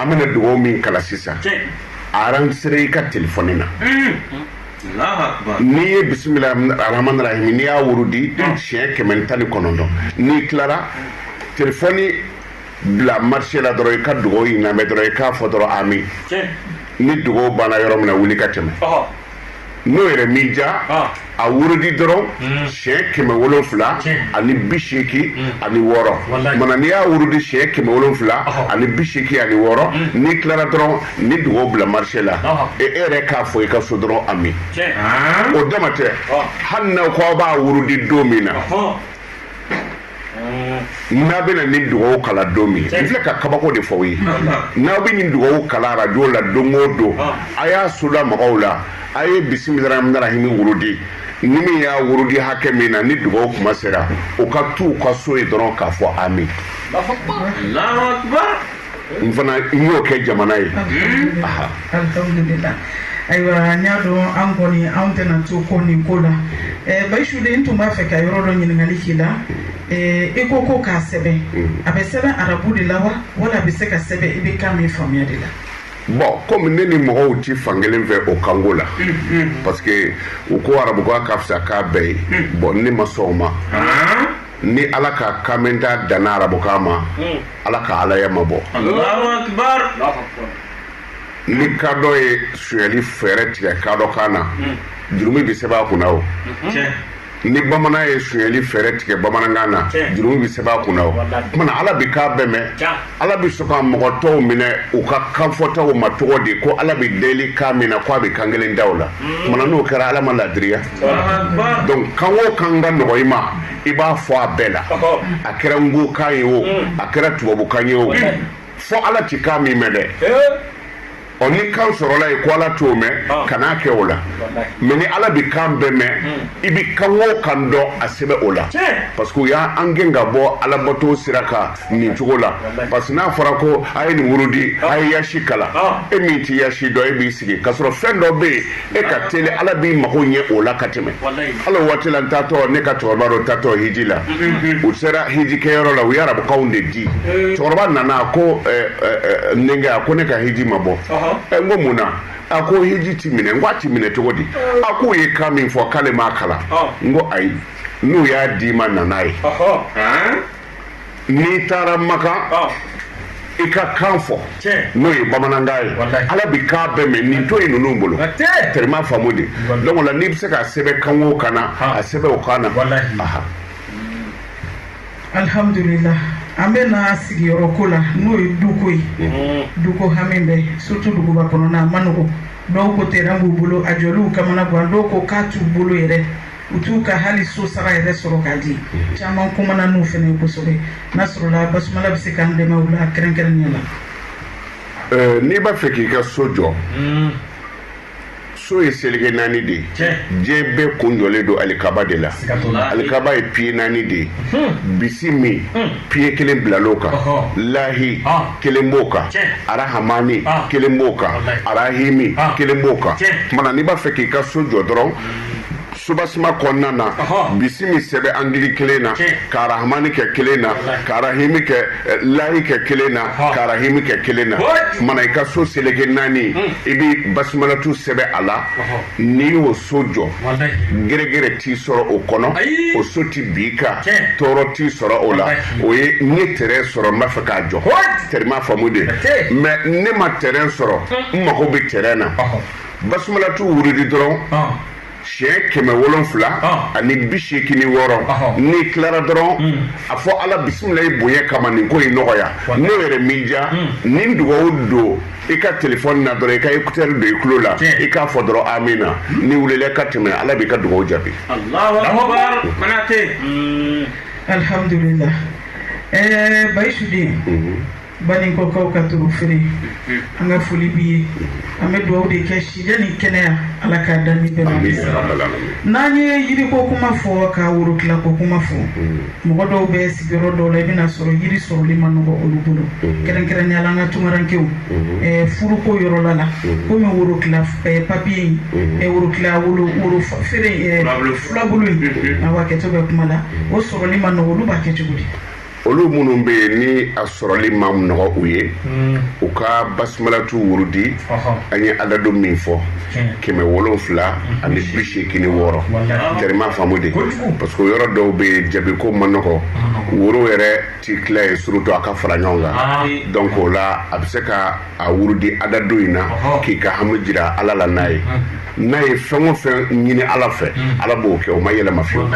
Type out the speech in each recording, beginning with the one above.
An bɛna dugawu min kalan sisan, a enregistré i ka telefɔni na. N'i ye bisimila rahman rahim, n'i y'a wurudi siɲɛ 119, n'i tilara, telefɔni bila marche la dɔrɔn, i ka dugawu in lamɛn dɔrɔn, i k'a fɔ dɔrɔn ami. Ni dugawu banna yɔrɔ min na, wuli ka tɛmɛ. N'o yɛrɛ m'i diya, a wurudi dɔrɔn siɲɛ 786. Mana n'i y'a wurudi siɲɛ 786, n'i tilara dɔrɔn, ni dugawu bila marche la, e yɛrɛ k'a fɔ i ka so dɔrɔn ami. O dama tɛ, hali n'aw ko aw b'a wurudi don min na, n'a bɛna nin dugawu kalan don min, n filɛ ka kabako de fɔ aw ye, n'aw bɛ nin dugawu kalan arajo la don o don, a y'a soda mɔgɔw la, a ye bisimila rahman rahim wurudi. Ni min y'a wurudi hakɛ min na, ni dugawu kuma sera, o ka t'u ka so ye dɔrɔn k'a fɔ ami. N fana n y'o kɛ jamana ye. Alhamdulillah. Ayiwa, n y'a dɔn an kɔni anw tɛna to ko nin ko la. Bayisu de, n tun b'a fɛ ka yɔrɔ dɔ ɲininkali k'i la. I ko ko k'a sɛbɛn, a bɛ sɛbɛn arabu de la wa, wala a bɛ se ka sɛbɛn i bɛ kan min faamuya de la? Bon, komi ne ni mɔgɔw ti fankelen fɛ o kanko la, parce que u ko arabukan ka fisa k'a bɛɛ ye. Bon, ne ma sɔn o ma. Ni Ala ka kanmɛnta danna arabukan ma, Ala ka alaya ma bɔ. Ni kadɔ ye sonyali fɛɛrɛ tigɛ kadɔ kan na, jurumi bɛ sɛbɛn a kunna o. Ni bamanan ye sonyali fɛɛrɛ tigɛ bamanankan na, jurumi bɛ sɛbɛn a kunna o. Kumana Ala bɛ kan bɛɛ mɛn. Ala bɛ sɔn ka mɔgɔ tɔw minɛ u ka kan fɔtaw ma cogo di ko Ala bɛ deli kan min na, ko a bɛ kan kelen da o la? Kumana n'o kɛra, Ala ma ladiriya. Donc kan o kan ka nɔgɔ i ma, i b'a fɔ a bɛɛ la. A kɛra nko kan ye o, a kɛra tubabukan ye o, fɔ Ala ti kan min mɛn dɛ. Ɔ, ni kan sɔrɔla ye ko Ala t'o mɛn, kan'a kɛ o la. Mais ni Ala bɛ kan bɛɛ mɛn, i bɛ kan o kan dɔn, a sɛbɛn o la, parce que u y'an gɛn ka bɔ alabato sira kan nin cogo la. Parce que n'a fɔra ko a ye nin wurudi, a ye yasi kalan, e min ti yasi dɔn, e b'i sigi k'a sɔrɔ fɛn dɔ bɛ yen e ka teli, Ala b'i mago ɲɛ o la ka tɛmɛ. Hali o waati la, n taatɔ, ne ka cɛkɔrɔba dɔ taatɔ hiji la, u sera hiji kɛyɔrɔ la, u ye arabukanw de di. Cɛkɔrɔba nana, a ko n denkɛ, a ko ne ka hiji ma bɔ. N ko mun na? A ko hiji ti minɛ. N ko a ti minɛ cogo di? A k'u ye kan min fɔ, k'ale m'a kalan. N ko ayi, n'u y'a d'i ma, na n'a ye. N'i taara Makan, i ka kan fɔ, n'o ye bamanankan ye, Ala bi kan bɛɛ mɛn. Nin to yen ninnu bolo, tellement faamu de. Donc o la, n'i bɛ se k'a sɛbɛn kan o kan na, a sɛbɛn o kan na. Alhamdulillah. An bɛ na sigiyɔrɔ ko la, n'o ye duko ye. Duko hami bɛ, surtout duguba kɔnɔna, a ma nɔgɔ. Dɔw ko terrain b'u bolo, a jɔliw kamana gan. Dɔw ko k'a t'u bolo yɛrɛ, u t'u ka hali so sara yɛrɛ sɔrɔ k'a di. Caman kumana n'u fɛnɛ ye kosɛbɛ. N'a sɔrɔla basumala bɛ se k'an dɛmɛ o la kɛrɛnkɛrɛnnenya la. N'i b'a fɛ k'i ka so jɔ, so ye seleke naani de ye. Diɲɛ bɛɛ kun jɔlen don alikaba de la. Alikaba ye pieds naani de ye. Bisi min pied kelen bilal'o kan, lahi kelen b'o kan, arahamani kelen b'o kan, arahimi kelen b'o kan. Kumana n'i b'a fɛ k'i ka so jɔ dɔrɔn, sobasima kɔnɔna na, bisi min sɛbɛn angle kelen na, ka arahamani kɛ kelen na, ka arahimi kɛ, lahi kɛ kelen na, ka arahimi kɛ kelen na. Kumana i ka so seleke naani, i bɛ basimalatu sɛbɛn a la. N'i y'o so jɔ, gɛrɛgɛrɛ t'i sɔrɔ o kɔnɔ, o so ti bi kan, tɔɔrɔ t'i sɔrɔ o la. O ye n ye terrain sɔrɔ, n b'a fɛ k'a jɔ, tellement faamu de. Mais ne ma terrain sɔrɔ, n mago bɛ terrain na, basumalatu wurudi dɔrɔn siɲɛ 786. N'i tilara dɔrɔn, a fɔ Ala bisimilayi bonya kama, nin ko in nɔgɔya. N'o yɛrɛ m'i diya, nin dugawu don i ka telefɔni na dɔrɔn, i ka écouteur don i tulo la, i k'a fɔ dɔrɔn amina. N'i wulila ka tɛmɛ, Ala b'i ka dugawu jaabi. Alhamdulillah. Bayisu den, Baninkɔkaw ka toro feere, an ka foli b'i ye. An bɛ dugawu de kɛ, sijɛ ni kɛnɛya, Ala k'a da ni bɛɛ ma. N'an ye yiriko kuma fɔ, ka worotilako kuma fɔ, mɔgɔ dɔw bɛ sigiyɔrɔ dɔw la, i bɛna sɔrɔ yiri sɔrɔli ma nɔgɔ olu bolo, kɛrɛnkɛrɛnnenya la an ka tunkarankew furuko yɔrɔ la la komi worotila papiye in, worotila wolo woro feere, filabulu in, awa kɛtɔ bɛ kuma la, o sɔrɔli ma nɔgɔ. Olu b'a kɛ cogo di? Olu minnu bɛ yen ni a sɔrɔli ma nɔgɔ u ye, u ka basumalatu wurudi. An ye adadu min fɔ, 786, tɛrɛma faamu de, parce que yɔrɔ dɔw bɛ yen, jabiko ma nɔgɔ, woro yɛrɛ ti tila ye, surtout a ka fara ɲɔgɔn kan. Donc o la, a bɛ se ka a wurudi adadu in na k'i ka hami jira Ala la. N'a ye, n'a ye fɛn o fɛn ɲini Ala fɛ, Ala b'o kɛ, o ma yɛlɛma fiyewu.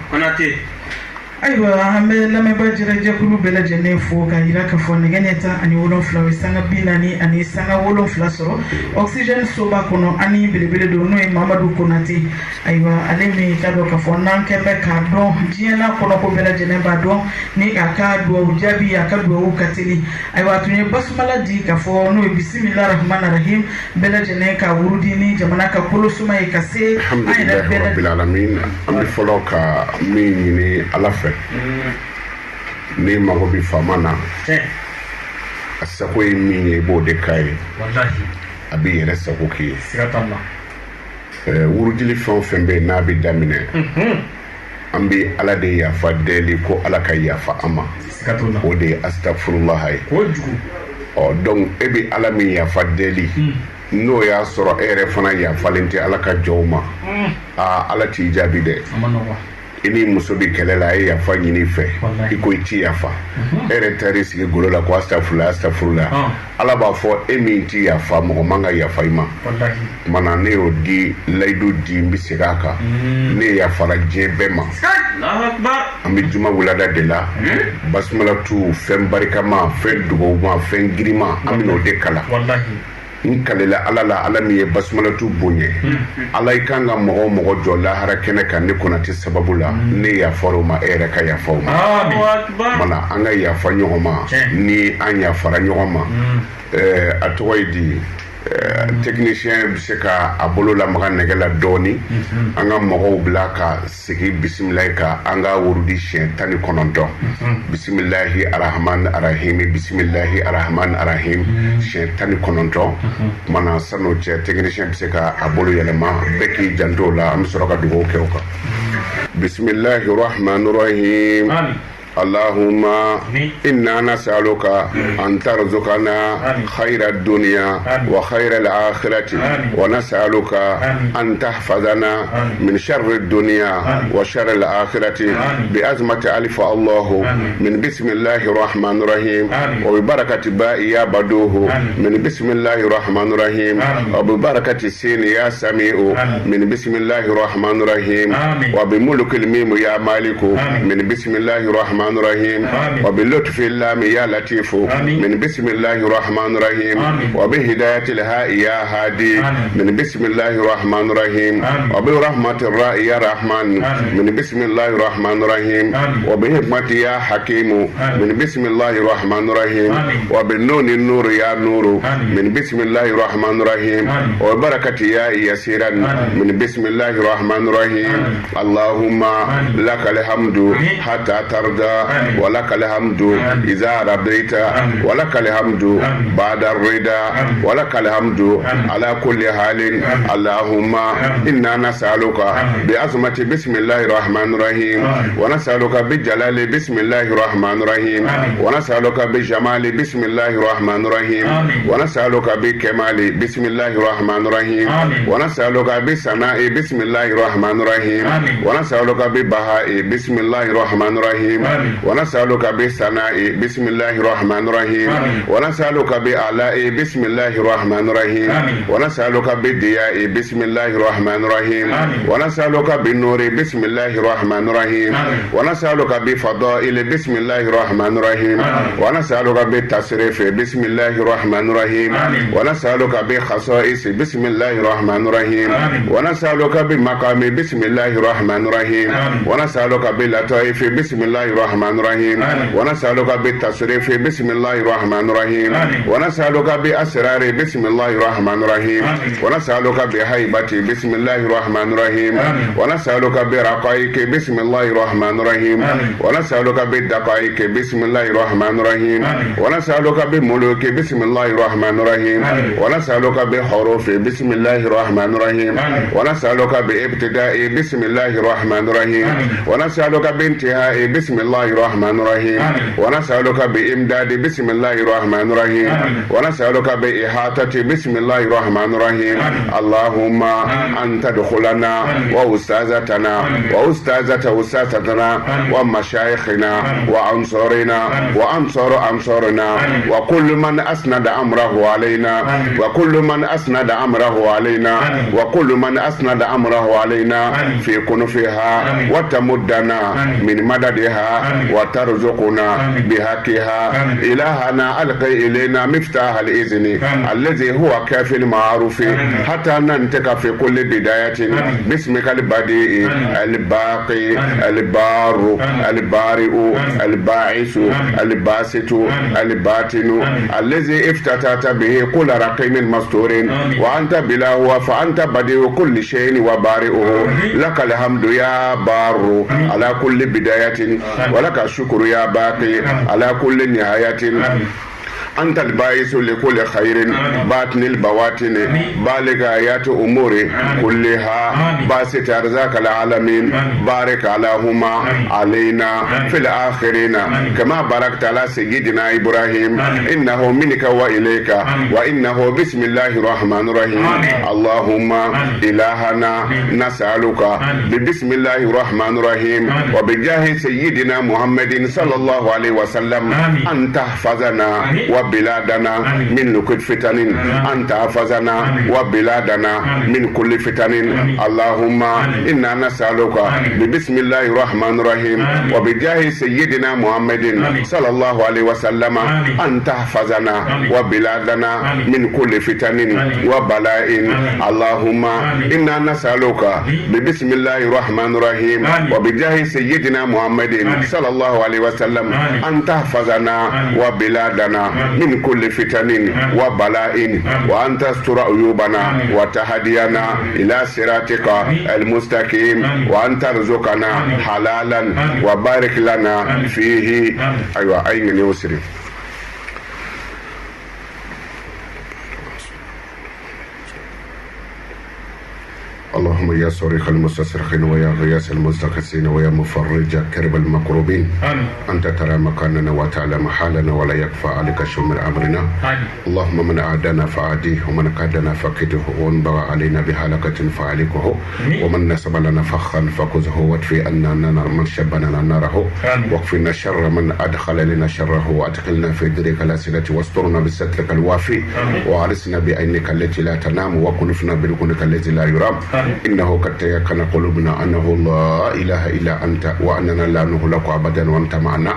Konate. Ayiwa, an bɛ lamɛnbaa jɛrɛjɛkulu bɛɛ lajɛlen fo ka yira k'a fɔ nɛgɛ ɲɛ 17, o ye sanga 47 sɔrɔ Oxygène soba kɔnɔ. Ani belebele don, n'o ye Mamadu Konate. Ayiwa, ale min ka dɔn k'a fɔ n'an kɛn bɛ k'a dɔn diɲɛ n'a kɔnɔko bɛɛ lajɛlen b'a dɔn ni a ka duwawu jaabi, a ka duwawu ka teli. Ayiwa, a tun ye basumala di k'a fɔ, n'o ye bisimila rahman rahim, bɛɛ lajɛlen ka wurudi ni jamana ka kolosuma ye ka se an yɛrɛ bɛɛ. Rabbil alamin. An bɛ fɔlɔ ka min ɲini Ala fɛ, n'i mago bɛ faama na, a sago ye min ye, i b'o de k'a ye, a b'i yɛrɛ sago k'i ye. Wurudili fɛn o fɛn bɛ yen n'a bɛ daminɛ, an bɛ Ala de yafa deli ko Ala ka yafa an ma. O de ye astagfirullah ye. Ɔ, donc e bɛ Ala min yafa deli, n'o y'a sɔrɔ e yɛrɛ fana yafalen tɛ Ala ka jɔnw ma, aa, Ala t'i jaabi dɛ. I ni muso bɛ kɛlɛ la, a ye yafa ɲini i fɛ, i ko i ti yafa, e yɛrɛ taar'i sigi golo la ko astafurula, astafurula. Ala b'a fɔ e min ti yafa, mɔgɔ man ka yafa i ma. Tuma na ne y'o di layidu di, n bɛ segin a kan, ne yafara diɲɛ bɛɛ ma. An bɛ juma wulada de la, basumalatu, fɛn barikama, fɛn dugawuma, fɛn girima, an bɛn'o de kalan. N kalela Ala la, Ala min ye basumalatu bonya, Ala i kan ka mɔgɔ o mɔgɔ jɔ lahara kɛnɛ kan ne Konate sababu la, ne yafara o ma, e yɛrɛ ka yafa o ma. Mana an ka yafa ɲɔgɔn ma. Ni an yafara ɲɔgɔn ma, a tɔgɔ ye di, technicien bɛ se ka a bolo lamaga nɛgɛ la dɔɔni, an ka mɔgɔw bila ka segin bisimilahi ka an ka wurudi siɲɛ 19, bisimilahi arahaman arahimi, bisimilahi arahaman arahim, siɲɛ 19. Kumana san'o cɛ, technicien bɛ se ka a bolo yɛlɛma, bɛɛ k'i janto o la, an bɛ sɔrɔ ka dugawu kɛ o kan. Bisimilahi rahman rahim. اللهم إنا نسألك أن ترزقنا خير الدنيا وخير الآخرة، ونسألك أن تحفظنا من شر الدنيا وشر الآخرة، بعظمة ألف الله من بسم الله الرحمن الرحيم، وببركة باء يا بدوه من بسم الله الرحمن الرحيم، وببركة سين يا سميع من بسم الله الرحمن الرحيم، وبملك الميم يا مالك من بسم الله الرحمن الرحيم، وبلطف اللام يا لطيف من بسم الله الرحمن الرحيم، وبهداية الهاء يا هادي من بسم الله الرحمن الرحيم، وبرحمة الراء يا رحمن من بسم الله الرحمن الرحيم، وبحكمة يا حكيم من بسم الله الرحمن الرحيم، وبالنون النور يا نور من بسم الله الرحمن الرحيم، وبركة يا يسيرا من بسم الله الرحمن الرحيم. اللهم لك الحمد حتى ترضى، ولك الحمد إذا رضيت، ولك الحمد بعد الرضا، ولك الحمد على كل حال. اللهم إنا نسألك بعظمة بسم الله الرحمن الرحيم، ونسألك بجلال بسم الله الرحمن الرحيم، ونسألك بجمال بسم الله الرحمن الرحيم، ونسألك بكمال بسم الله الرحمن الرحيم، ونسألك بسناء بسم الله الرحمن الرحيم، ونسألك ببهاء بسم الله الرحمن الرحيم، ونسألك بثناء بسم الله الرحمن الرحيم، ونسألك بآلاء بسم الله الرحمن الرحيم، ونسألك بالضياء بسم الله الرحمن الرحيم، ونسألك بالنور بسم الله الرحمن الرحيم، ونسألك بفضائل بسم الله الرحمن الرحيم، ونسألك بالتصريف بسم الله الرحمن الرحيم، ونسألك بخصائص بسم الله الرحمن الرحيم، ونسألك بمقام بسم الله الرحمن الرحيم، ونسألك بلطائف بسم الله الرحمن الرحمن الرحيم ونسألك بالتصريف بسم الله الرحمن الرحيم ونسألك بأسرار بسم الله الرحمن الرحيم ونسألك بهيبة بسم الله الرحمن الرحيم ونسألك برقائك بسم الله الرحمن الرحيم ونسألك بالدقائق بسم الله الرحمن الرحيم ونسألك بملوك بسم الله الرحمن الرحيم ونسألك بحروف بسم الله الرحمن الرحيم ونسألك بابتداء بسم الله الرحمن الرحيم ونسألك بانتهاء بسم الله الرحمن الرحيم ونسألك بإمداد بسم الله الرحمن الرحيم ونسألك بإحاطة بسم الله الرحمن الرحيم اللهم أن تدخلنا وأستاذتنا وأستاذة أستاذتنا ومشايخنا وأنصارنا وأنصار أنصارنا وكل من أسند أمره علينا وكل من أسند أمره علينا وكل من أسند أمره علينا في كنفها وتمدنا من مددها وترزقنا بحقها إلهنا ألقي إلينا مفتاح الإذن الذي هو كافي المعروف حتى ننطق في كل بداية باسمك البديع الباقي البار البارئ الباعث الباسط الباطن الذي افتتحت به كل رقيم مستور وأنت بلا هو فأنت بديع كل شيء وبارئه لك الحمد يا بار على كل بداية ولك الشكر يا باقي على كل نهاية أنت الباعث لكل خير باطن البواطن بالغ آيات أموري كلها باسط أرزاق العالمين بارك اللهم علينا في الآخرين كما باركت على سيدنا إبراهيم إنه منك وإليك وإنه بسم الله الرحمن الرحيم اللهم إلهنا نسألك ببسم الله الرحمن الرحيم وبجاه سيدنا محمد صلى الله عليه وسلم أن تحفظنا وبلادنا من كل فتن أن تحفظنا وبلادنا من كل فتن اللهم إنا نسألك ببسم الله الرحمن الرحيم وبجاه سيدنا محمد صلى الله عليه وسلم أن تحفظنا وبلادنا من كل فتن وبلاء اللهم إنا نسألك ببسم الله الرحمن الرحيم وبجاه سيدنا محمد صلى الله عليه وسلم أن تحفظنا وبلادنا من كل فتن وبلاء وأن تستر عيوبنا وتهدينا إلى صراطك المستقيم وأن ترزقنا حلالا وبارك لنا فيه. أيوة أين يسري اللهم يا صريخ المستصرخين ويا غياث المستغيثين ويا مفرج كرب المكروبين. آمين. أنت ترى مكاننا وتعلم حالنا ولا يخفى عليك شيء من أمرنا. آمين. اللهم من عادانا فعاديه ومن كادنا فكده ومن بغى علينا بهلكة فعليكه ومن نسب لنا فخا فخذه وادفئ عنا النار من شبنا ناره واكفنا شر من أدخل لنا شره وأدخلنا في درك الأسئلة واسترنا بسترك الوافي وعرسنا بعينك التي لا تنام وكنفنا بركنك الذي لا يرام. إنه قد تيقن قلوبنا أنه لا إله إلا أنت وأننا لا نهلك أبدا وأنت معنا.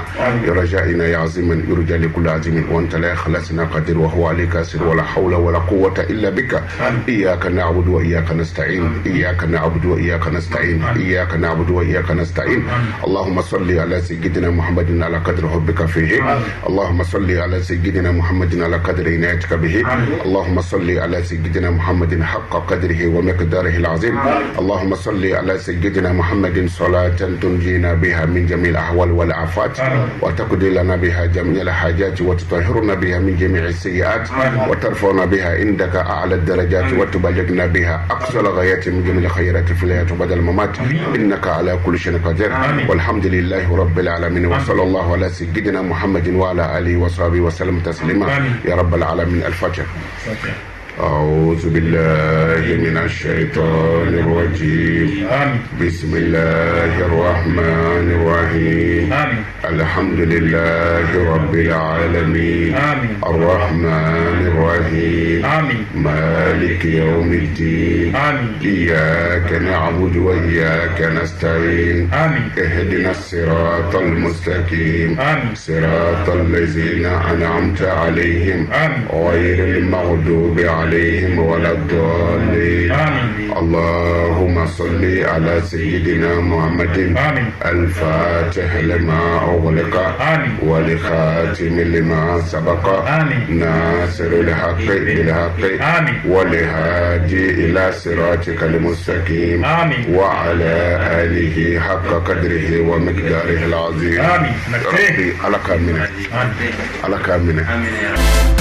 رجائنا يا عظيما يرجى لكل عظيم وأنت لا يخلصنا قدير وهو عليك أسير ولا حول ولا قوة إلا بك. إياك نعبد وإياك نستعين إياك نعبد وإياك نستعين إياك نعبد وإياك نستعين. اللهم صل على سيدنا محمد على قدر حبك فيه. اللهم صل على سيدنا محمد على قدر عنايتك به. اللهم صل على سيدنا محمد حق قدره ومقداره العظيم. اللهم صل على سيدنا محمد صلاة تنجينا بها من جميع الأحوال والآفات وتقضي لنا بها جميع الحاجات وتطهرنا بها من جميع السيئات وترفعنا بها عندك أعلى الدرجات وتبلغنا بها أقصى الغايات من جميع الخيرات في الحياة وبعد الممات إنك على كل شيء قدير. والحمد لله رب العالمين وصلى الله على سيدنا محمد وعلى آله وصحبه وسلم تسليما يا رب العالمين. الفاتحة. أعوذ بالله من الشيطان الرجيم. بسم الله الرحمن الرحيم. الحمد لله رب العالمين. الرحمن الرحيم. مالك يوم الدين. إياك نعبد وإياك نستعين. اهدنا الصراط المستقيم. صراط الذين أنعمت عليهم غير المغضوب عليهم ولا الضالين. اللهم صل على سيدنا محمد الفاتح لما أغلق والخاتم لما سبق ناصر الحق بالحق والهادي إلى صراطك المستقيم وعلى آله حق قدره ومقداره العظيم. ربي، ala k'a minɛ، ala k'a minɛ.